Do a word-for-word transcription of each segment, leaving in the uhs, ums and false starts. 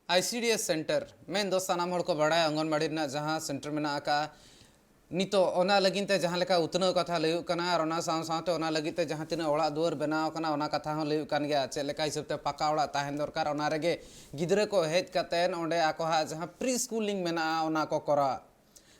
ᱟᱭ ᱥᱤ D S centre ᱢᱮᱱᱫᱚ ᱥᱟᱱᱟᱢ ᱦᱚᱲ ᱠᱚ ᱵᱟᱲᱟᱭᱟ ᱚᱝᱜᱚᱱᱵᱟᱲᱤ ᱨᱮᱱᱟᱜ ᱡᱟᱦᱟᱸ ᱥᱮᱱᱴᱟᱨ ᱢᱮᱱᱟᱜ ᱟᱠᱟᱫᱼᱟ, ᱱᱤᱛᱚᱜ ᱚᱱᱟ ᱞᱟᱹᱜᱤᱫ ᱛᱮ ᱡᱟᱦᱟᱸ ᱞᱮᱠᱟ ᱩᱛᱱᱟᱹᱣ ᱠᱟᱛᱷᱟ ᱞᱟᱹᱭᱚᱜ ᱠᱟᱱᱟ ᱟᱨ ᱚᱱᱟ ᱥᱟᱶ ᱥᱟᱶᱛᱮ ᱚᱱᱟ ᱞᱟᱹᱜᱤᱫ ᱛᱮ ᱡᱟᱦᱟᱸ ᱛᱤᱱᱟᱹᱜ ᱚᱲᱟᱜ ᱫᱩᱣᱟᱹᱨ ᱵᱮᱱᱟᱣ ᱟᱠᱟᱱᱟ ᱚᱱᱟ ᱠᱟᱛᱷᱟ ᱦᱚᱸ ᱞᱟᱹᱭᱚᱜ ᱠᱟᱱ ᱜᱮᱭᱟ, ᱪᱮᱫ ᱞᱮᱠᱟ ᱦᱤᱥᱟᱹᱵ ᱛᱮ ᱯᱟᱠᱟ ᱚᱲᱟᱜ ᱛᱟᱦᱮᱱ ᱫᱚᱨᱠᱟᱨ, ᱚᱱᱟ ᱨᱮᱜᱮ ᱜᱤᱫᱽᱨᱟᱹ ᱠᱚ ᱦᱮᱡ ᱠᱟᱛᱮᱫ ᱚᱸᱰᱮ ᱟᱠᱚᱣᱟᱜ ᱡᱟᱦᱟᱸ ᱯᱨᱤ ᱥᱠᱩᱞᱤᱝ ᱢᱮᱱᱟᱜᱼᱟ ᱚᱱᱟ ᱠᱚ ᱠᱚᱨᱟᱣ᱾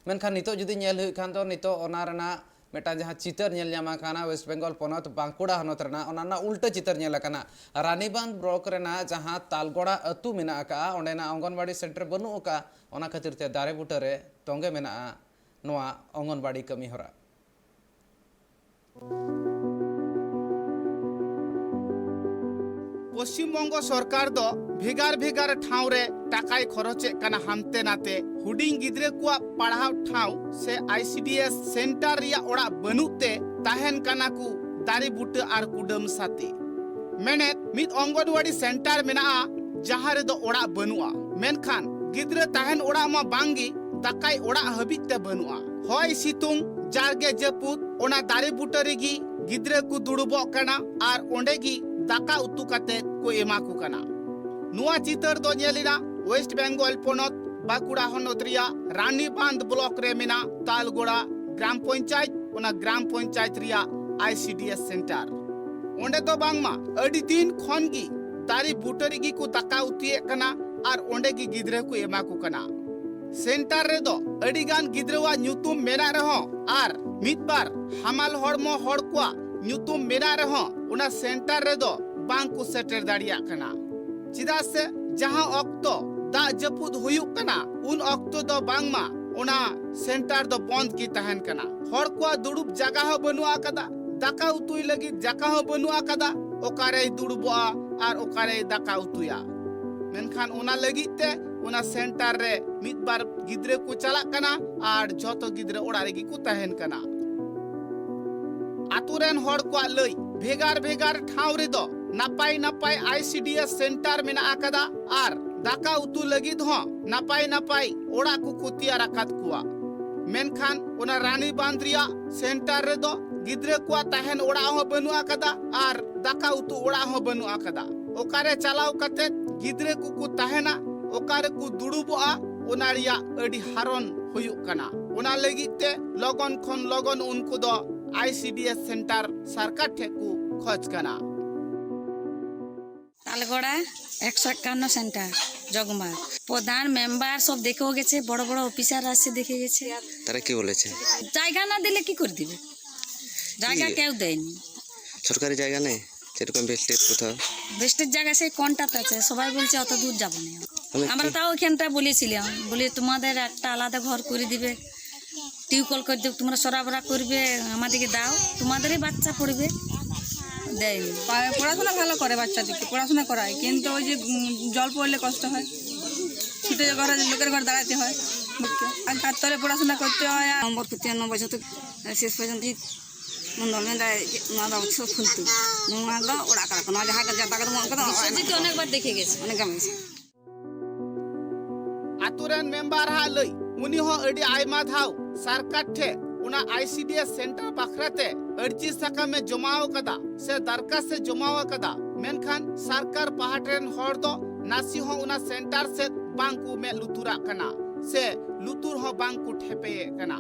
ᱢᱮᱱᱠᱷᱟᱱ ᱱᱤᱛᱚᱜ ᱡᱩᱫᱤ ᱧᱮᱞ ᱦᱩᱭᱩᱜ ᱠᱷᱟᱱ ᱫᱚ ᱱᱤᱛᱚᱜ ᱚᱱᱟ ᱨᱮᱱᱟᱜ ᱢᱤᱫᱴᱟᱝ ᱡᱟᱦᱟᱸ ᱪᱤᱛᱟᱹᱨ ᱧᱮᱞ ᱧᱟᱢ ᱟᱠᱟᱱᱟ ᱳᱭᱮᱥᱴ ᱵᱮᱝᱜᱚᱞ ᱯᱚᱱᱚᱛ ᱵᱟᱸᱠᱩᱲᱟ ᱦᱚᱱᱚᱛ ᱨᱮᱱᱟᱜ, ᱚᱱᱟ ᱨᱮᱱᱟᱜ ᱩᱞᱴᱟᱹ ᱪᱤᱛᱟᱹᱨ ᱧᱮᱞ ᱟᱠᱟᱱᱟ᱾ ᱨᱟᱱᱤᱵᱟᱸᱫᱷ ᱵᱞᱚᱠ ᱨᱮᱱᱟᱜ ᱡᱟᱦᱟᱸ ᱛᱟᱞᱜᱚᱲᱟ ᱟᱹᱛᱩ ᱢᱮᱱᱟᱜ ᱟᱠᱟᱫᱼᱟ, ᱚᱸᱰᱮᱱᱟᱜ ᱚᱝᱜᱚᱱᱵᱟᱲᱤ ᱥᱮᱱᱴᱟᱨ ᱵᱟᱹᱱᱩᱜ ᱟᱠᱟᱫᱼᱟ, ᱚᱱᱟ ᱠᱷᱟᱹᱛᱤᱨ ᱛᱮ ᱫᱟᱨᱮ ᱵᱩᱴᱟᱹ ᱨᱮ ᱛᱚᱸᱜᱮ ᱢᱮᱱᱟᱜᱼᱟ ᱱᱚᱣᱟ ᱚᱝᱜᱚᱱᱵᱟᱲᱤ ᱠᱟᱹᱢᱤ ᱦᱚᱨᱟ᱾ ᱯᱚᱥᱪᱤᱢ ᱵᱚᱝᱜᱚ ᱥᱚᱨᱠᱟᱨ ᱫᱚ ᱵᱷᱮᱜᱟᱨ ᱵᱷᱮᱜᱟᱨ ᱴᱷᱟᱶ ᱨᱮ ᱴᱟᱠᱟᱭ ᱠᱷᱚᱨᱚᱪᱮᱫ ᱠᱟᱱᱟ ᱦᱟᱱᱛᱮ ᱱᱟᱛᱮ ᱦᱩᱰᱤᱧ ᱜᱤᱫᱽᱨᱟᱹ ᱠᱚᱣᱟᱜ ᱯᱟᱲᱦᱟᱣ ᱴᱷᱟᱶ ᱥᱮ ᱟᱭ ᱥᱤ ᱰᱤ ᱮᱥ ᱥᱮᱱᱴᱟᱨ ᱨᱮᱭᱟᱜ ᱚᱲᱟᱜ ᱵᱟᱹᱱᱩᱜ ᱛᱮ ᱛᱟᱦᱮᱱ ᱠᱟᱱᱟ ᱠᱚ ᱫᱟᱨᱮ ᱵᱩᱴᱟᱹ ᱟᱨ ᱠᱩᱰᱟᱹᱢ ᱥᱟᱛᱮ᱾ ᱢᱮᱱᱮᱫ ᱢᱤᱫ ᱚᱝᱜᱚᱱᱣᱟᱲᱤ ᱥᱮᱱᱴᱟᱨ ᱢᱮᱱᱟᱜᱼᱟ ᱡᱟᱦᱟᱸ ᱨᱮᱫᱚ ᱚᱲᱟᱜ ᱵᱟᱹᱱᱩᱜᱼᱟ, ᱢᱮᱱᱠᱷᱟᱱ ᱜᱤᱫᱽᱨᱟᱹ ᱛᱟᱦᱮᱱ ᱚᱲᱟᱜ ᱢᱟ ᱵᱟᱝᱜᱮ, ᱫᱟᱠᱟᱭ ᱚᱲᱟᱜ ᱦᱟᱹᱵᱤᱡ ᱛᱮ ᱵᱟᱹᱱᱩᱜᱼᱟ᱾ ᱦᱚᱭ ᱥᱤᱛᱩᱝ ᱡᱟᱨᱜᱮ ᱡᱟᱹᱯᱩᱫ ᱚᱱᱟ ᱫᱟᱨᱮ ᱵᱩᱴᱟᱹ ᱨᱮᱜᱮ ᱜᱤᱫᱽᱨᱟᱹ ᱠᱚ ᱫᱩᱲᱩᱵᱚᱜ ᱠᱟᱱᱟ ᱟᱨ ᱚᱸᱰᱮ ᱜᱮ ᱫᱟᱠᱟ ᱩᱛᱩ ᱠᱟᱛᱮ ᱠᱚ ᱮᱢᱟ ᱠᱚ ᱠᱟᱱᱟ᱾ ᱱᱚᱣᱟ ᱪᱤᱛᱟᱹᱨ ᱫᱚ ᱧᱮᱞ ᱮᱱᱟ ᱳᱭᱮᱥᱴ ᱵᱮᱝᱜᱚᱞ ᱯᱚᱱᱚᱛ ᱵᱟᱸᱠᱩᱲᱟ ᱦᱚᱱᱚᱛ ᱨᱮᱭᱟᱜ ᱨᱟᱱᱤᱵᱟᱸᱫᱷ ᱵᱞᱚᱠ ᱨᱮ ᱢᱮᱱᱟᱜ ᱛᱟᱞᱜᱚᱲᱟ ᱜᱨᱟᱢ ᱯᱚᱧᱪᱟᱭᱮᱛ, ᱚᱱᱟ ᱜᱨᱟᱢ ᱯᱚᱧᱪᱟᱭᱮᱛ ᱨᱮᱭᱟᱜ ᱟᱭ ᱥᱤ ᱰᱤ ᱮᱥ ᱥᱮᱱᱴᱟᱨ᱾ ᱚᱸᱰᱮ ᱫᱚ ᱵᱟᱝᱢᱟ ᱟᱹᱰᱤ ᱫᱤᱱ ᱠᱷᱚᱱ ᱜᱮ ᱫᱟᱨᱮ ᱵᱩᱴᱟᱹ ᱨᱮᱜᱮ ᱠᱚ ᱫᱟᱠᱟ ᱩᱛᱩᱭᱮᱫ ᱠᱟᱱᱟ ᱟᱨ ᱚᱸᱰᱮ ᱜᱮ ᱜᱤᱫᱽᱨᱟᱹ ᱠᱚ ᱮᱢᱟ ᱠᱚ ᱠᱟᱱᱟ᱾ ᱥᱮᱱᱴᱟᱨ ᱨᱮᱫᱚ ᱟᱹᱰᱤ ᱜᱟᱱ ᱜᱤᱫᱽᱨᱟᱹᱣᱟᱜ ᱧᱩᱛᱩᱢ ᱢᱮᱱᱟᱜ ᱨᱮᱦᱚᱸ ᱟᱨ ᱢᱤᱫ ᱵᱟᱨ ᱦᱟᱢᱟᱞ ᱦᱚᱲᱢᱚ ᱦᱚᱲ ᱠᱚᱣᱟᱜ ᱧᱩᱛᱩᱢ ᱢᱮᱱᱟᱜ ᱨᱮᱦᱚᱸ ᱚᱱᱟ ᱥᱮᱱᱴᱟᱨ ᱨᱮᱫᱚ ᱵᱟᱝ ᱠᱚ ᱥᱮᱴᱮᱨ ᱫᱟᱲᱮᱭᱟᱜ ᱠᱟᱱᱟ᱾ ᱪᱮᱫᱟᱜ ᱥᱮ ᱡᱟᱦᱟᱸ ᱚᱠᱛᱚ ᱫᱟᱜ ᱡᱟᱹᱯᱩᱫ ᱦᱩᱭᱩᱜ ᱠᱟᱱᱟ ᱩᱱ ᱚᱠᱛᱚ ᱫᱚ ᱵᱟᱝᱢᱟ ᱚᱱᱟ ᱥᱮᱱᱴᱟᱨ ᱫᱚ ᱵᱚᱱᱫ ᱜᱮ ᱛᱟᱦᱮᱱ ᱠᱟᱱᱟ᱾ ᱦᱚᱲ ᱠᱚᱣᱟᱜ ᱫᱩᱲᱩᱵ ᱡᱟᱭᱜᱟ ᱦᱚᱸ ᱵᱟᱹᱱᱩᱜ ᱟᱠᱟᱫᱟ, ᱫᱟᱠᱟ ᱩᱛᱩᱭ ᱞᱟᱹᱜᱤᱫ ᱡᱟᱭᱜᱟ ᱦᱚᱸ ᱵᱟᱹᱱᱩᱜ ᱟᱠᱟᱫᱟ, ᱚᱠᱟᱨᱮᱭ ᱫᱩᱲᱩᱵᱚᱜᱼᱟ ᱟᱨ ᱚᱠᱟᱨᱮᱭ ᱫᱟᱠᱟ ᱩᱛᱩᱭᱟ᱾ ᱢᱮᱱᱠᱷᱟᱱ ᱚᱱᱟ ᱞᱟᱹᱜᱤᱫ ᱛᱮ ᱚᱱᱟ ᱥᱮᱱᱴᱟᱨ ᱨᱮ ᱢᱤᱫ ᱵᱟᱨ ᱜᱤᱫᱽᱨᱟᱹ ᱠᱚ ᱪᱟᱞᱟᱜ ᱠᱟᱱᱟ ᱟᱨ ᱡᱷᱚᱛᱚ ᱜᱤᱫᱽᱨᱟᱹ ᱚᱲᱟᱜ ᱨᱮᱜᱮ ᱠᱚ ᱛᱟᱦᱮᱱ ᱠᱟᱱᱟ᱾ ᱟᱛᱳ ᱨᱮᱱ ᱦᱚᱲ ᱠᱚᱣᱟᱜ ᱞᱟᱹᱭ, ᱵᱷᱮᱜᱟᱨ ᱵᱷᱮᱜᱟᱨ ᱴᱷᱟᱶ ᱨᱮᱫᱚ ᱱᱟᱯᱟᱭ ᱱᱟᱯᱟᱭ ᱟᱭ ᱥᱤ ᱰᱤ ᱮᱥ ᱥᱮᱱᱴᱟᱨ ᱢᱮᱱᱟᱜ ᱟᱠᱟᱫᱟ ᱟᱨ ᱫᱟᱠᱟ ᱩᱛᱩ ᱞᱟᱹᱜᱤᱫ ᱦᱚᱸ ᱱᱟᱯᱟᱭ ᱱᱟᱯᱟᱭ ᱚᱲᱟᱜ ᱠᱚᱠᱚ ᱛᱮᱭᱟᱨ ᱟᱠᱟᱫ ᱠᱚᱣᱟ᱾ ᱢᱮᱱᱠᱷᱟᱱ ᱚᱱᱟ ᱨᱟᱱᱤ ᱵᱟᱸᱫᱷ ᱨᱮᱭᱟᱜ ᱥᱮᱱᱴᱟᱨ ᱨᱮᱫᱚ ᱜᱤᱫᱽᱨᱟᱹ ᱠᱚᱣᱟᱜ ᱛᱟᱦᱮᱱ ᱚᱲᱟᱜ ᱦᱚᱸ ᱵᱟᱹᱱᱩᱜ ᱟᱠᱟᱫᱟ ᱟᱨ ᱫᱟᱠᱟ ᱩᱛᱩ ᱚᱲᱟᱜ ᱦᱚᱸ ᱵᱟᱹᱱᱩᱜ ᱟᱠᱟᱫᱟ᱾ ᱚᱠᱟᱨᱮ ᱪᱟᱞᱟᱣ ᱠᱟᱛᱮ ᱜᱤᱫᱽᱨᱟᱹ ᱠᱚᱠᱚ ᱛᱟᱦᱮᱱᱟ, ᱚᱠᱟ ᱨᱮᱠᱚ ᱫᱩᱲᱩᱵᱚᱜᱼᱟ, ᱚᱱᱟ ᱨᱮᱭᱟᱜ ᱟᱹᱰᱤ ᱦᱟᱨᱚᱱ ᱦᱩᱭᱩᱜ ᱠᱟᱱᱟ᱾ ᱚᱱᱟ ᱞᱟᱹᱜᱤᱫ ᱛᱮ ᱞᱚᱜᱚᱱ ᱠᱷᱚᱱ ᱞᱚᱜᱚᱱ ᱩᱱᱠᱩ ᱫᱚ ᱟᱭᱥᱤᱰᱤᱮᱥ ᱥᱮᱱᱴᱟᱨ ᱥᱚᱨᱠᱟᱨ ᱴᱷᱮᱱ ᱠᱚ ᱠᱷᱚᱡᱽ ᱠᱟᱱᱟ᱾ তালগড়া একশো একান্ন সেন্টার, জগমার। প্রধান মেম্বার সব দেখেও গেছে, বড় বড় অফিসার আসছে, দেখে গেছে। তারা কি বলেছে? জায়গা না দিলে কি করে দিবে? জায়গা কি? কেউ দেয়নি। সরকারি জায়গা নেই, সেরকম বেস্টেড কোথাও? বেস্টের জায়গা সেই কন্ট্রাক্ট আছে, সবাই বলছে অত দূর যাবো না। মানে আমরা কি- তাও ওখানটা বলেছিলাম, বলি তোমাদের একটা আলাদা ঘর করে দিবে, টিউবওয়েল করে দেবে, তোমরা সরাবরা করবে, আমাদেরকে দাও, তোমাদেরই বাচ্চা পড়বে। দেয়নি। পা- পড়াশোনা ভালো করে বাচ্চাদেরকে, পড়াশোনা করায়, কিন্তু ওই যে উম, জল পড়লে কষ্ট হয়, ছুটে ঘরে লোকের ঘরে দাঁড়াতে হয়। আর তার তলে পড়াশোনা করতে হয়। আর নম্বর করতে নম্বর যত শেষ পর্যন্ত ᱢᱚᱱᱫᱚᱞ ᱢᱮᱱᱫᱟᱭ, ᱡᱮ ᱱᱚᱣᱟ ᱫᱚ ᱥᱩᱫᱷᱩ ᱯᱷᱟᱹᱞᱛᱩ, ᱱᱚᱣᱟ ᱫᱚ ᱚᱲᱟᱜ ᱠᱟᱱᱟ, ᱱᱚᱣᱟ ᱡᱟᱦᱟᱸ ᱡᱟᱭᱜᱟ ᱨᱮ ᱚᱱᱠᱟ ᱫᱚ বিশ্বজিৎ অনেকবার দেখে গেছে। ᱚᱱᱮ ᱜᱟᱱ ᱜᱮᱥᱮ᱾ ᱟᱛᱳ ᱨᱮᱱ ᱢᱮᱢᱵᱟᱨ ᱦᱟᱜ ᱞᱟᱹᱭ, ᱩᱱᱤ ᱦᱚᱸ ᱟᱹᱰᱤ ᱟᱭᱢᱟ ᱫᱷᱟᱣ ᱥᱚᱨᱠᱟᱨ ᱴᱷᱮᱱ ᱚᱱᱟ ᱟᱭᱥᱤᱰᱤᱮᱥ ᱥᱮᱱᱴᱟᱨ ᱵᱟᱠᱷᱨᱟ ᱛᱮ ᱟᱹᱨᱡᱤ ᱥᱟᱠᱟᱢ ᱮ ᱡᱚᱢᱟᱣ ᱟᱠᱟᱫᱟ ᱥᱮ ᱫᱟᱨᱠᱟᱥ ᱮ ᱡᱚᱢᱟᱣ ᱟᱠᱟᱫᱟ, ᱢᱮᱱᱠᱷᱟᱱ ᱥᱚᱨᱠᱟᱨ ᱯᱟᱦᱴᱟ ᱨᱮᱱ ᱦᱚᱲ ᱫᱚ ᱱᱟᱥᱮ ᱦᱚᱸ ᱚᱱᱟ ᱥᱮᱱᱴᱟᱨ ᱥᱮᱫ ᱵᱟᱝ ᱠᱚ ᱢᱮᱫ ᱞᱩᱛᱩᱨᱟᱜ ᱠᱟᱱᱟ ᱥᱮ ᱞᱩᱛᱩᱨ ᱦᱚᱸ ᱵᱟᱝ ᱠᱚ ᱴᱷᱮᱯᱮᱭᱮᱫ ᱠᱟᱱᱟ᱾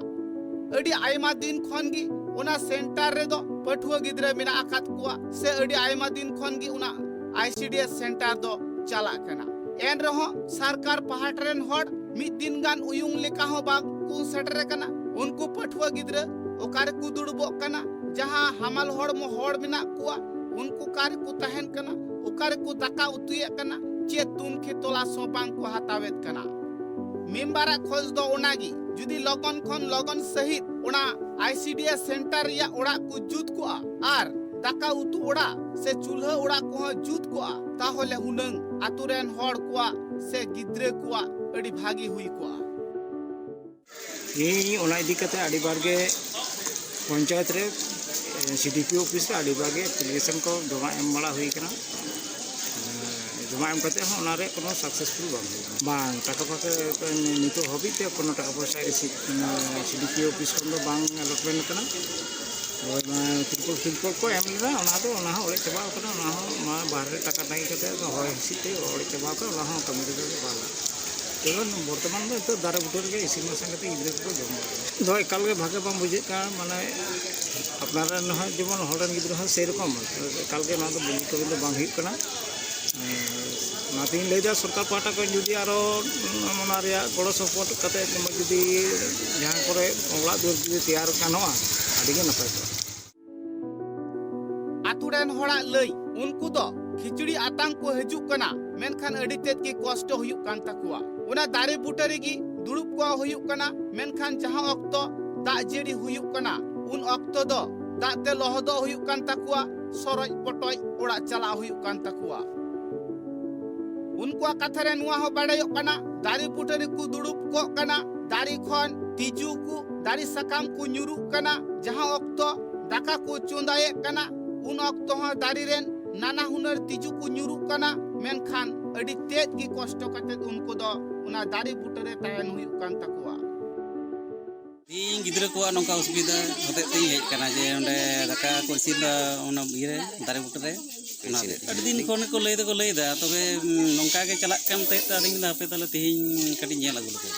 ᱟᱹᱰᱤ ᱟᱭᱢᱟ ᱫᱤᱱ ᱠᱷᱚᱱ ᱜᱮ ᱚᱱᱟ ᱥᱮᱱᱴᱟᱨ ᱨᱮᱫᱚ ᱯᱟᱹᱴᱷᱩᱣᱟᱹ ᱜᱤᱫᱽᱨᱟᱹ ᱢᱮᱱᱟᱜ ᱟᱠᱟᱫ ᱠᱚᱣᱟ ᱥᱮ ᱟᱹᱰᱤ ᱟᱭᱢᱟ ᱫᱤᱱ ᱠᱷᱚᱱ ᱜᱮ ᱚᱱᱟ ᱟᱭᱥᱤᱰᱤᱮᱥ ᱥᱮᱱᱴᱟᱨ ᱫᱚ ᱪᱟᱞᱟᱜ ᱠᱟᱱᱟ᱾ ᱮᱱ ᱨᱮᱦᱚᱸ ᱥᱚᱨᱠᱟᱨ ᱯᱟᱦᱴᱟ ᱨᱮᱱ ᱦᱚᱲ ᱢᱤᱫ ᱫᱤᱱ ᱜᱟᱱ ᱩᱭᱩᱝ ᱞᱮᱠᱟ ᱦᱚᱸ ᱵᱟᱝ ᱠᱚ ᱥᱮᱴᱮᱨ ᱟᱠᱟᱱᱟ᱾ ᱩᱱᱠᱩ ᱯᱟᱹᱴᱷᱩᱣᱟᱹ ᱜᱤᱫᱽᱨᱟᱹ ᱚᱠᱟ ᱨᱮᱠᱚ ᱫᱩᱲᱩᱵᱚᱜ ᱠᱟᱱᱟ, ᱡᱟᱦᱟᱸ ᱦᱟᱢᱟᱞ ᱦᱚᱲᱢᱚ ᱦᱚᱲ ᱢᱮᱱᱟᱜ ᱠᱚᱣᱟ, ᱩᱱᱠᱩ ᱚᱠᱟ ᱨᱮᱠᱚ ᱛᱟᱦᱮᱱ ᱠᱟᱱᱟ, ᱚᱠᱟ ᱨᱮᱠᱚ ᱫᱟᱠᱟ ᱩᱛᱩᱭᱮᱫ ᱠᱟᱱᱟ, ᱪᱮᱫ ᱛᱩᱱᱠᱷᱤ ᱛᱚᱞᱟᱥ ᱦᱚᱸ ᱵᱟᱝ ᱠᱚ ᱦᱟᱛᱟᱣᱮᱫ ᱠᱟᱱᱟ᱾ ᱢᱮᱢᱵᱟᱨᱟᱜ ᱠᱷᱚᱡᱽ ᱫᱚ ᱚᱱᱟᱜᱮ, ᱡᱩᱫᱤ ᱞᱚᱜᱚᱱ ᱠᱷᱚᱱ ᱞᱚᱜᱚᱱ ᱥᱟᱹᱦᱤᱡ ᱚᱱᱟ ᱟᱭᱥᱤᱰᱤᱮᱥ ᱥᱮᱱᱴᱟᱨ ᱨᱮᱭᱟᱜ ᱚᱲᱟᱜ ᱠᱚ ᱡᱩᱛ ᱠᱚᱜᱼᱟ ᱟᱨ ᱫᱟᱠᱟ ᱩᱛᱩ ᱚᱲᱟᱜ ᱥᱮ ᱪᱩᱞᱦᱟᱹ ᱚᱲᱟᱜ ᱠᱚᱦᱚᱸ ᱡᱩᱛ ᱠᱚᱜᱼᱟ, ᱛᱟᱦᱚᱞᱮ ᱦᱩᱱᱟᱹᱝ ᱟᱛᱳ ᱨᱮᱱ ᱦᱚᱲ ᱠᱚᱣᱟᱜ ᱥᱮ ᱜᱤᱫᱽᱨᱟᱹ ᱠᱚᱣᱟᱜ ᱟᱹᱰᱤ ᱵᱷᱟᱹᱜᱤ ᱦᱩᱭ ᱠᱚᱜᱼᱟ᱾ ᱤᱧ ᱚᱱᱟ ᱤᱫᱤ ᱠᱟᱛᱮ ᱟᱹᱰᱤ ᱵᱟᱨ ᱜᱮ ᱯᱚᱧᱪᱟᱭᱮᱛ ᱨᱮ, ᱥᱤᱰᱤᱯᱤ ᱚᱯᱷᱤᱥ ᱨᱮ ᱟᱹᱰᱤ ᱵᱟᱨ ᱜᱮ ᱮᱯᱞᱤᱠᱮᱥᱚᱱ ᱠᱚ ᱡᱚᱢᱟ ᱮᱢ ᱵᱟᱲᱟ ᱦᱩᱭ ᱠᱟᱱᱟ᱾ ᱡᱚᱢᱟ ᱮᱢ ᱠᱟᱛᱮ ᱦᱚᱸ ᱚᱱᱟ ᱨᱮ ᱠᱳᱱᱳ ᱥᱟᱠᱥᱮᱥᱯᱷᱩᱞ ᱵᱟᱝ ᱦᱩᱭ ᱠᱟᱱᱟ᱾ ᱵᱟᱝ, ᱴᱟᱠᱟ ᱯᱚᱭᱥᱟ ᱱᱤᱛᱚᱜ ᱦᱟᱹᱵᱤᱡ ᱛᱮ ᱠᱳᱱᱳ ᱴᱟᱠᱟ ᱯᱚᱭᱥᱟ ᱨᱤᱥᱤᱵᱷ, ᱥᱤᱰᱤᱯᱤ ᱚᱯᱷᱤᱥ ᱠᱷᱚᱱ ᱫᱚ ᱵᱟᱝ ᱮᱞᱚᱴᱢᱮᱱᱴ ᱠᱟᱱᱟ᱾ ᱦᱳᱭ, ᱚᱱᱟ ᱛᱤᱨᱯᱚᱞ ᱯᱷᱤᱨᱯᱚᱞ ᱠᱚ ᱮᱢ ᱞᱮᱫᱟ, ᱚᱱᱟ ᱫᱚ, ᱚᱱᱟ ᱦᱚᱸ ᱚᱲᱮᱡ ᱪᱟᱵᱟᱣ ᱠᱟᱱᱟ᱾ ᱚᱱᱟ ᱦᱚᱸ, ᱚᱱᱟ ᱵᱟᱦᱨᱮ ᱴᱟᱠᱟ ᱛᱟᱺᱜᱤ ᱠᱟᱛᱮ ᱫᱚ ᱦᱚᱭ ᱦᱤᱸᱥᱤᱫ ᱛᱮ ᱚᱲᱮᱡ ᱪᱟᱵᱟᱣ ᱠᱟᱱᱟ᱾ ᱚᱱᱟ ᱦᱚᱸ ᱠᱟᱹᱢᱤ ᱨᱮᱫᱚ ᱵᱟᱝ ᱞᱟᱜᱟᱜ᱾ ᱡᱮᱢᱚᱱ ᱵᱚᱨᱛᱚᱢᱟᱱ ᱫᱚ ᱱᱤᱛᱚᱜ ᱫᱟᱨᱮ ᱵᱩᱴᱟᱹ ᱨᱮᱜᱮ ᱤᱥᱤᱱ ᱵᱟᱥᱟᱝ ᱠᱟᱛᱮ ᱜᱤᱫᱽᱨᱟᱹ ᱠᱚᱠᱚ ᱡᱚᱢ ᱵᱟᱲᱟᱭᱟ᱾ ᱫᱚ ᱮᱠᱟᱞ ᱜᱮ ᱵᱷᱟᱜᱮ ᱵᱟᱝ ᱵᱩᱡᱷᱟᱹᱜ ᱠᱟᱱᱟ, ᱢᱟᱱᱮ ᱟᱯᱱᱟᱨ ᱨᱮᱱ ᱦᱚᱸ ᱡᱮᱢᱚᱱ ᱦᱚᱲ ᱨᱮᱱ ᱜᱤᱫᱽᱨᱟᱹ ᱦᱚᱸ ᱥᱮᱨᱚᱠᱚᱢ ᱮᱠᱟᱞ ᱜᱮ ᱱᱚᱣᱟ ᱫᱚ ᱵᱩᱡᱽ ᱠᱟᱹᱢᱤ ᱫᱚ ᱵᱟᱝ ᱦᱩᱭᱩᱜ ᱠᱟᱱᱟ᱾ ᱚᱱᱟᱛᱤᱧ ᱞᱟᱹᱭᱫᱟ, ᱥᱚᱨᱠᱟᱨ ᱯᱟᱦᱴᱟ ᱠᱷᱚᱱ ᱡᱩᱫᱤ ᱟᱨᱚ ᱚᱱᱟ ᱨᱮᱭᱟᱜ ᱜᱚᱲᱚ ᱥᱚᱯᱚᱦᱚᱫ ᱠᱟᱛᱮ ᱡᱩᱫᱤ ᱡᱟᱦᱟᱸ ᱠᱚᱨᱮ ᱚᱲᱟᱜ ᱫᱩᱣᱟᱹᱨ ᱡᱩᱫᱤ ᱛᱮᱭᱟᱨ ᱜᱟᱱᱚᱜᱼᱟ, ᱟᱹᱰᱤᱜᱮ ᱱᱟᱯᱟᱭ ᱠᱚᱜᱼᱟ᱾ ᱟᱛᱳ ᱨᱮᱱ ᱦᱚᱲᱟᱜ ᱞᱟᱹᱭ, ᱩᱱᱠᱩ ᱫᱚ ᱠᱷᱤᱪᱲᱤ ᱟᱛᱟᱝ ᱠᱚ ᱦᱤᱡᱩᱜ ᱠᱟᱱᱟ, ᱢᱮᱱᱠᱷᱟᱱ ᱟᱹᱰᱤ ᱛᱮᱫ ᱜᱮ ᱠᱚᱥᱴᱚ ᱦᱩᱭᱩᱜ ᱠᱟᱱ ᱛᱟᱠᱚᱣᱟ᱾ ᱚᱱᱟ ᱫᱟᱨᱮ ᱵᱩᱴᱟᱹ ᱨᱮᱜᱮ ᱫᱩᱲᱩᱵ ᱠᱚᱜ ᱦᱩᱭᱩᱜ ᱠᱟᱱᱟ, ᱢᱮᱱᱠᱷᱟᱱ ᱡᱟᱦᱟᱸ ᱚᱠᱛᱚ ᱫᱟᱜ ᱡᱟᱹᱲᱤ ᱦᱩᱭᱩᱜ ᱠᱟᱱᱟ, ᱩᱱ ᱚᱠᱛᱚ ᱫᱚ ᱫᱟᱜ ᱛᱮ ᱞᱚᱦᱚᱫᱚᱜ ᱦᱩᱭᱩᱜ ᱠᱟᱱ ᱛᱟᱠᱚᱣᱟ, ᱥᱚᱨᱚᱡ ᱯᱚᱴᱚᱡ ᱚᱲᱟᱜ ᱪᱟᱞᱟᱜ ᱦᱩᱭᱩᱜ ᱠᱟᱱ ᱛᱟᱠᱚᱣᱟ᱾ ᱩᱱᱠᱩᱣᱟᱜ ᱠᱟᱛᱷᱟ ᱨᱮ ᱱᱚᱣᱟ ᱦᱚᱸ ᱵᱟᱲᱟᱭᱚᱜ ᱠᱟᱱᱟ, ᱫᱟᱨᱮ ᱵᱩᱴᱟᱹ ᱨᱮᱠᱚ ᱫᱩᱲᱩᱵ ᱠᱚᱜ ᱠᱟᱱᱟ, ᱫᱟᱨᱮ ᱠᱷᱚᱱ ᱛᱤᱡᱩ ᱠᱚ, ᱫᱟᱨᱮ ᱥᱟᱠᱟᱢ ᱠᱚ ᱧᱩᱨᱩᱜ ᱠᱟᱱᱟ, ᱡᱟᱦᱟᱸ ᱚᱠᱛᱚ ᱫᱟᱠᱟ ᱠᱚ ᱪᱚᱸᱫᱟᱭᱮᱫ ᱠᱟᱱᱟ, ᱩᱱ ᱚᱠᱛᱚ ᱦᱚᱸ ᱫᱟᱨᱮ ᱨᱮᱱ ᱱᱟᱱᱟ ᱦᱩᱱᱟᱹᱨ ᱛᱤᱡᱩ ᱠᱚ ᱧᱩᱨᱩᱜ ᱠᱟᱱᱟ᱾ ᱢᱮᱱᱠᱷᱟᱱ ᱟᱹᱰᱤ ᱛᱮᱫ ᱜᱮ ᱠᱚᱥᱴᱚ ᱠᱟᱛᱮᱫ ᱩᱱᱠᱩ ᱫᱚ ᱚᱱᱟ ᱫᱟᱨᱮ ᱵᱩᱴᱟᱹ ᱨᱮ ᱛᱟᱦᱮᱱ ᱦᱩᱭᱩᱜ ᱠᱟᱱ ᱛᱟᱠᱚᱣᱟ᱾ ᱤᱧ ᱜᱤᱫᱽᱨᱟᱹ ᱠᱚᱣᱟᱜ ᱱᱚᱝᱠᱟ ᱚᱥᱩᱵᱤᱫᱷᱟ ᱦᱚᱛᱮᱡ ᱛᱮᱧ ᱦᱮᱡ ᱟᱠᱟᱱᱟ ᱡᱮ ᱚᱸᱰᱮ ᱫᱟᱠᱟ ᱠᱚ ᱤᱥᱤᱱ ᱮᱫᱟ ᱚᱱᱟ ᱤᱭᱟᱹᱨᱮ, ᱫᱟᱨᱮ ᱵᱩᱴᱟᱹᱨᱮ᱾ ᱚᱱᱟ ᱟᱹᱰᱤ ᱫᱤᱱ ᱠᱷᱚᱱ ᱠᱚ ᱞᱟᱹᱭ ᱫᱚᱠᱚ ᱞᱟᱹᱭ ᱮᱫᱟ, ᱛᱚᱵᱮ ᱱᱚᱝᱠᱟ ᱜᱮ ᱪᱟᱞᱟᱜ ᱠᱟᱱ ᱛᱟᱦᱮᱸᱫ ᱛᱮ ᱟᱫᱚᱧ ᱢᱮᱱᱫᱟ ᱦᱟᱯᱮ ᱛᱟᱦᱚᱞᱮ ᱛᱮᱦᱮᱧ ᱠᱟᱹᱴᱤᱡ ᱧᱮᱞ ᱟᱹᱜᱩ ᱞᱮᱠᱚ᱾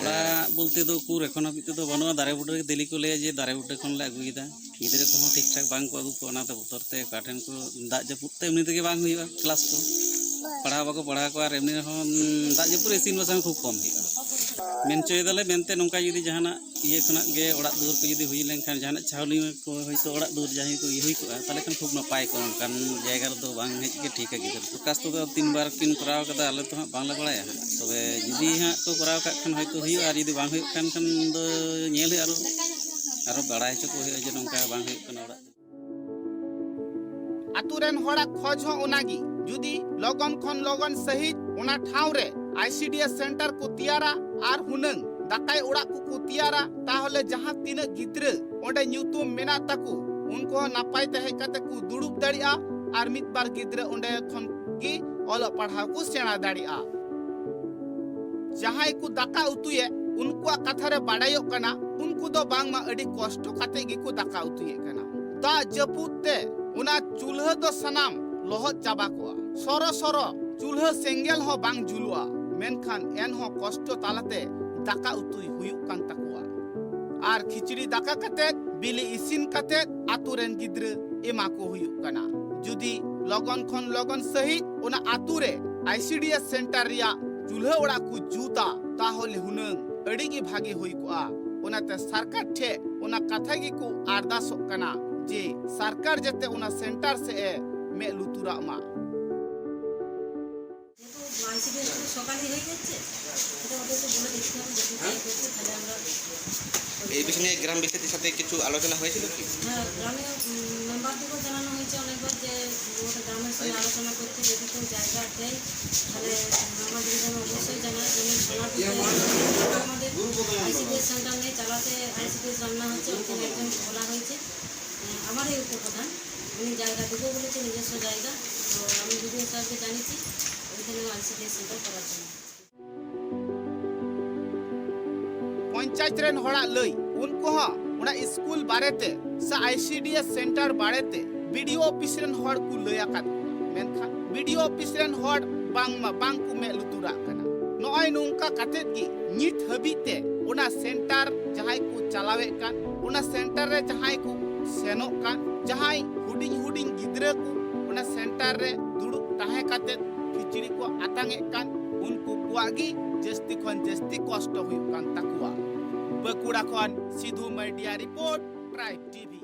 ᱚᱲᱟᱜ ᱵᱚᱞᱛᱮ ᱫᱚ ᱩᱠᱩᱨ ᱮᱠᱷᱚᱱ ᱦᱟᱹᱵᱤᱡ ᱛᱮᱫᱚ ᱵᱟᱹᱱᱩᱜᱼᱟ᱾ ᱫᱟᱨᱮ ᱵᱩᱴᱟᱹ ᱨᱮ ᱫᱮᱞᱤ ᱠᱚ ᱞᱟᱹᱭᱟ ᱡᱮ ᱫᱟᱨᱮ ᱵᱩᱴᱟᱹ ᱠᱷᱚᱱ ᱞᱮ ᱟᱹᱜᱩᱭᱮᱫᱟ᱾ ᱜᱤᱫᱽᱨᱟᱹ ᱠᱚᱦᱚᱸ ᱴᱷᱤᱠ ᱴᱷᱟᱠ ᱵᱟᱝ ᱠᱚ ᱟᱹᱜᱩ ᱠᱚᱣᱟ, ᱚᱱᱟᱛᱮ ᱵᱚᱛᱚᱨ ᱛᱮ ᱚᱠᱟ ᱴᱷᱮᱱ ᱠᱚ, ᱫᱟᱜ ᱡᱟᱹᱯᱩᱫ ᱛᱮ ᱮᱢᱱᱤ ᱛᱮᱜᱮ ᱵᱟᱝ ᱦᱩᱭᱩᱜᱼᱟ ᱠᱞᱟᱥ ᱠᱚ, ᱯᱟᱲᱦᱟᱣ ᱵᱟᱠᱚ ᱯᱟᱲᱦᱟᱣ ᱠᱚᱣᱟ᱾ ᱟᱨ ᱮᱢᱱᱤ ᱨᱮᱦᱚᱸ ᱫᱟᱜ ᱡᱟᱹᱯᱩᱫ ᱨᱮ ᱤᱥᱤᱱ ᱵᱟᱥᱟᱝ ᱠᱷᱩᱵ ᱠᱚᱢ ᱦᱩᱭᱩᱜᱼᱟ᱾ ᱢᱮᱱ ᱦᱚᱪᱚᱭᱮᱫᱟᱞᱮ ᱢᱮᱱᱛᱮ ᱱᱚᱝᱠᱟ ᱡᱩᱫᱤ ᱡᱟᱦᱟᱱᱟᱜ ᱤᱭᱟᱹ ᱠᱷᱚᱱᱟᱜ ᱜᱮ ᱚᱲᱟᱜ ᱫᱩᱣᱟᱹᱨ ᱠᱚ ᱡᱩᱫᱤ ᱦᱩᱭ ᱞᱮᱱᱠᱷᱟᱱ, ᱡᱟᱦᱟᱱᱟᱜ ᱪᱷᱟᱣᱱᱤ ᱠᱚ ᱦᱚᱭᱛᱳ ᱚᱲᱟᱜ ᱫᱩᱣᱟᱹᱨ ᱡᱟᱦᱟᱸᱭ ᱠᱚ ᱤᱭᱟᱹ ᱦᱩᱭ ᱠᱚᱜᱼᱟ, ᱛᱟᱦᱚᱞᱮ ᱠᱷᱟᱱ ᱠᱷᱩᱵ ᱱᱟᱯᱟᱭ ᱠᱚᱜᱼᱟ᱾ ᱚᱱᱠᱟᱱ ᱡᱟᱭᱜᱟ ᱨᱮᱫᱚ ᱵᱟᱝ ᱦᱮᱡ ᱜᱮ ᱴᱷᱤᱠᱟ ᱜᱤᱫᱽᱨᱟᱹ᱾ ᱯᱨᱚᱠᱟᱥ ᱛᱮᱫᱚ ᱛᱤᱱ ᱵᱟᱨ ᱠᱤᱱ ᱠᱚᱨᱟᱣ ᱠᱟᱫᱟ, ᱟᱞᱮ ᱛᱚ ᱦᱟᱸᱜ ᱵᱟᱝᱞᱮ ᱵᱟᱲᱟᱭᱟ ᱦᱟᱸᱜ᱾ ᱛᱚᱵᱮ ᱡᱩᱫᱤ ᱦᱟᱸᱜ ᱠᱚ ᱠᱚᱨᱟᱣ ᱠᱟᱜ ᱠᱷᱟᱱ ᱦᱚᱭᱛᱳ ᱦᱩᱭᱩᱜᱼᱟ, ᱟᱨ ᱡᱩᱫᱤ ᱵᱟᱝ ᱦᱩᱭᱩᱜ ᱠᱟᱱ ᱠᱷᱟᱱ ᱫᱚ ᱧᱮᱞ ᱦᱩᱭᱩᱜᱼᱟ, ᱟᱨᱚ, ᱟᱨᱚ ᱵᱟᱲᱟᱭ ᱦᱚᱪᱚ ᱠᱚ ᱦᱩᱭᱩᱜᱼᱟ ᱡᱮ ᱱᱚᱝᱠᱟ ᱵᱟᱝ ᱦᱩᱭᱩᱜ ᱠᱟᱱᱟ ᱚᱲᱟᱜ᱾ ᱟᱛᱳ ᱨᱮᱱ ᱦᱚᱲᱟᱜ ᱠᱷᱚᱡᱽ ᱦᱚᱸ ᱚᱱᱟᱜᱮ, ᱡᱩᱫᱤ ᱞᱚᱜᱚᱱ ᱠᱷᱚᱱ ᱞᱚᱜᱚᱱ ᱥᱟᱹᱦᱤᱡ ᱚᱱᱟ ᱴᱷᱟᱶ ᱨᱮ ᱟᱭᱥᱤᱰᱤᱮᱥ ᱥᱮᱱᱴᱟᱨ ᱠᱚ ᱛᱮᱭᱟᱨᱟ ᱟᱨ ᱦᱩᱱᱟᱹᱝ ᱫᱟᱠᱟᱭ ᱚᱲᱟᱜ ᱠᱚᱠᱚ ᱛᱮᱭᱟᱨᱟ, ᱛᱟᱦᱚᱞᱮ ᱡᱟᱦᱟᱸ ᱛᱤᱱᱟᱹᱜ ᱜᱤᱫᱽᱨᱟᱹ ᱚᱸᱰᱮ ᱧᱩᱛᱩᱢ ᱢᱮᱱᱟᱜ ᱛᱟᱠᱚ, ᱩᱱᱠᱩ ᱦᱚᱸ ᱱᱟᱯᱟᱭ ᱛᱮ ᱦᱮᱡ ᱠᱟᱛᱮ ᱠᱚ ᱫᱩᱲᱩᱵ ᱫᱟᱲᱮᱭᱟᱜᱼᱟ ᱟᱨ ᱢᱤᱫ ᱵᱟᱨ ᱜᱤᱫᱽᱨᱟᱹ ᱚᱸᱰᱮ ᱠᱷᱚᱱ ᱜᱮ ᱚᱞᱚᱜ ᱯᱟᱲᱦᱟᱣ ᱠᱚ ᱥᱮᱬᱟ ᱫᱟᱲᱮᱭᱟᱜᱼᱟ᱾ ᱡᱟᱦᱟᱸᱭ ᱠᱚ ᱫᱟᱠᱟ ᱩᱛᱩᱭᱮᱫ, ᱩᱱᱠᱩᱣᱟᱜ ᱠᱟᱛᱷᱟ ᱨᱮ ᱵᱟᱰᱟᱭᱚᱜ ᱠᱟᱱᱟ, ᱩᱱᱠᱩ ᱩᱱᱠᱩ ᱫᱚ ᱵᱟᱝᱢᱟ ᱟᱹᱰᱤ ᱠᱚᱥᱴᱚ ᱠᱟᱛᱮ ᱜᱮᱠᱚ ᱫᱟᱠᱟ ᱩᱛᱩᱭᱮᱫ ᱠᱟᱱᱟ᱾ ᱫᱟᱜ ᱡᱟᱹᱯᱩᱫ ᱛᱮ ᱚᱱᱟ ᱪᱩᱞᱦᱟᱹ ᱫᱚ ᱥᱟᱱᱟᱢ ᱞᱚᱦᱚᱫ ᱪᱟᱵᱟ ᱠᱚᱜᱼᱟ᱾ ᱥᱚᱨᱚ ᱥᱚᱨᱚ ᱪᱩᱞᱦᱟᱹ ᱥᱮᱸᱜᱮᱞ ᱦᱚᱸ ᱵᱟᱝ ᱡᱩᱞᱩᱜᱼᱟ, ᱢᱮᱱᱠᱷᱟᱱ ᱮᱱᱦᱚᱸ ᱠᱚᱥᱴᱚ ᱛᱟᱞᱟᱛᱮ ᱫᱟᱠᱟ ᱩᱛᱩᱭ ᱦᱩᱭᱩᱜ ᱠᱟᱱ ᱛᱟᱠᱚᱣᱟ᱾ ᱟᱨ ᱠᱷᱤᱪᱲᱤ ᱫᱟᱠᱟ ᱠᱟᱛᱮ, ᱵᱤᱞᱤ ᱤᱥᱤᱱ ᱠᱟᱛᱮ ᱟᱛᱳ ᱨᱮᱱ ᱜᱤᱫᱽᱨᱟᱹ ᱮᱢᱟ ᱠᱚ ᱦᱩᱭᱩᱜ ᱠᱟᱱᱟ᱾ ᱡᱩᱫᱤ ᱞᱚᱜᱚᱱ ᱠᱷᱚᱱ ᱞᱚᱜᱚᱱ ᱥᱟᱹᱦᱤᱡ ᱚᱱᱟ ᱟᱛᱳ ᱨᱮ ᱟᱭᱥᱤᱰᱤᱮᱥ ᱥᱮᱱᱴᱟᱨ ᱨᱮᱭᱟᱜ ᱪᱩᱞᱦᱟᱹ ᱚᱲᱟᱜ ᱠᱚ ᱡᱩᱛᱟ, ᱛᱟᱦᱚᱞᱮ ᱦᱩᱱᱟᱹᱝ ᱟᱹᱰᱤ ᱜᱮ ᱵᱷᱟᱜᱮ ᱦᱩᱭ ᱠᱚᱜᱼᱟ᱾ ᱚᱱᱟᱛᱮ ᱥᱚᱨᱠᱟᱨ ᱴᱷᱮᱱ ᱚᱱᱟ ᱠᱟᱛᱷᱟ ᱜᱮᱠᱚ ᱟᱨᱫᱟᱥᱚᱜ ᱠᱟᱱᱟ ᱡᱮ ᱥᱚᱨᱠᱟᱨ ᱡᱟᱛᱮ ᱚᱱᱟ ᱥᱮᱱᱴᱟᱨ ᱥᱮᱫ ᱮ ᱢᱮᱫ ᱞᱩᱛᱩᱨᱟᱜ ᱢᱟ᱾ যেহেতু আইসিডিএস তো সকালেই হয়ে যাচ্ছে, এটা ওদেরকে বলে দেখতে হবে, যদি তাই করছে, তাহলে আমরা এই বিষয় নিয়ে গ্রামবাসীদের সাথে কিছু আলোচনা হয়েছিল কি? হ্যাঁ, গ্রামে, উম, মেম্বারদেরও জানানো হয়েছে অনেকবার যে ওদের গ্রামের সঙ্গে আলোচনা করতে, যদি কেউ জায়গা দেয়, তাহলে আমাদের যেন অবশ্যই জানায়। যেমন সোনার দিকে আমাদের আইসিডিএস সেন্টার নেই, চালাতে আইসিডিএস রান্না হচ্ছে, ওখানে একজন বলা হয়েছে, আহ, আমারই উপপ্রধান, উনি জায়গা দেবো বলেছে, নিজস্ব জায়গা। তো আমি বিডিও স্যারকে জানিয়েছি ওইখানে আইসিডিএস সেন্টার করার জন্য। ᱯᱚᱧᱪᱟᱭᱮᱛ ᱨᱮᱱ ᱦᱚᱲᱟᱜ ᱞᱟᱹᱭ, ᱩᱱᱠᱩ ᱦᱚᱸ ᱚᱱᱟ ᱥᱠᱩᱞ ᱵᱟᱨᱮᱛᱮ ᱥᱮ ᱟᱭᱥᱤᱰᱤᱮᱥ ᱥᱮᱱᱴᱟᱨ ᱵᱟᱨᱮᱛᱮ ᱵᱤᱰᱤᱳ ᱚᱯᱷᱤᱥ ᱨᱮᱱ ᱦᱚᱲ ᱠᱚ ᱞᱟᱹᱭ ᱟᱠᱟᱫ ᱠᱚᱣᱟ, ᱢᱮᱱᱠᱷᱟᱱ ᱵᱤᱰᱤᱳ ᱚᱯᱷᱤᱥ ᱨᱮᱱ ᱦᱚᱲ ᱵᱟᱝᱢᱟ ᱵᱟᱝ ᱠᱚ ᱢᱮᱫ ᱞᱩᱛᱩᱨᱟᱜ ᱠᱟᱱᱟ᱾ ᱱᱚᱜᱼᱚᱭ ᱱᱚᱝᱠᱟ ᱠᱟᱛᱮᱫ ᱜᱮ ᱱᱤᱛ ᱦᱟᱹᱵᱤᱡ ᱛᱮ ᱚᱱᱟ ᱥᱮᱱᱴᱟᱨ ᱡᱟᱦᱟᱸᱭ ᱠᱚ ᱪᱟᱞᱟᱣᱮᱫ ᱠᱟᱱ, ᱚᱱᱟ ᱥᱮᱱᱴᱟᱨ ᱨᱮ ᱡᱟᱦᱟᱸᱭ ᱠᱚ ᱥᱮᱱᱚᱜ ᱠᱟᱱ, ᱡᱟᱦᱟᱸᱭ ᱦᱩᱰᱤᱧ ᱦᱩᱰᱤᱧ ᱜᱤᱫᱽᱨᱟᱹ ᱠᱚ ᱚᱱᱟ ᱥᱮᱱᱴᱟᱨ ᱨᱮ ᱫᱩᱲᱩᱵ ᱛᱟᱦᱮᱸ ᱠᱟᱛᱮᱫ ᱠᱷᱤᱪᱲᱤ ᱠᱚ ᱟᱛᱟᱝ ᱮᱫ ᱠᱟᱱ, ᱩᱱᱠᱩ ᱠᱚᱣᱟᱜ ᱜᱮ ᱡᱟᱹᱥᱛᱤ ᱠᱷᱚᱱ ᱡᱟᱹᱥᱛᱤ ᱠᱚᱥᱴᱚ ᱦᱩᱭᱩᱜ ᱠᱟᱱ ᱛᱟᱠᱚᱣᱟ᱾ ᱵᱟᱸᱠᱩᱲᱟ ᱠᱷᱚᱱ ᱥᱤᱫᱷᱩ ᱢᱟᱨᱰᱤᱭᱟᱜ ᱨᱤᱯᱳᱨᱴ, ᱴᱨᱟᱭᱤᱵᱽ ᱴᱤᱵᱷᱤ᱾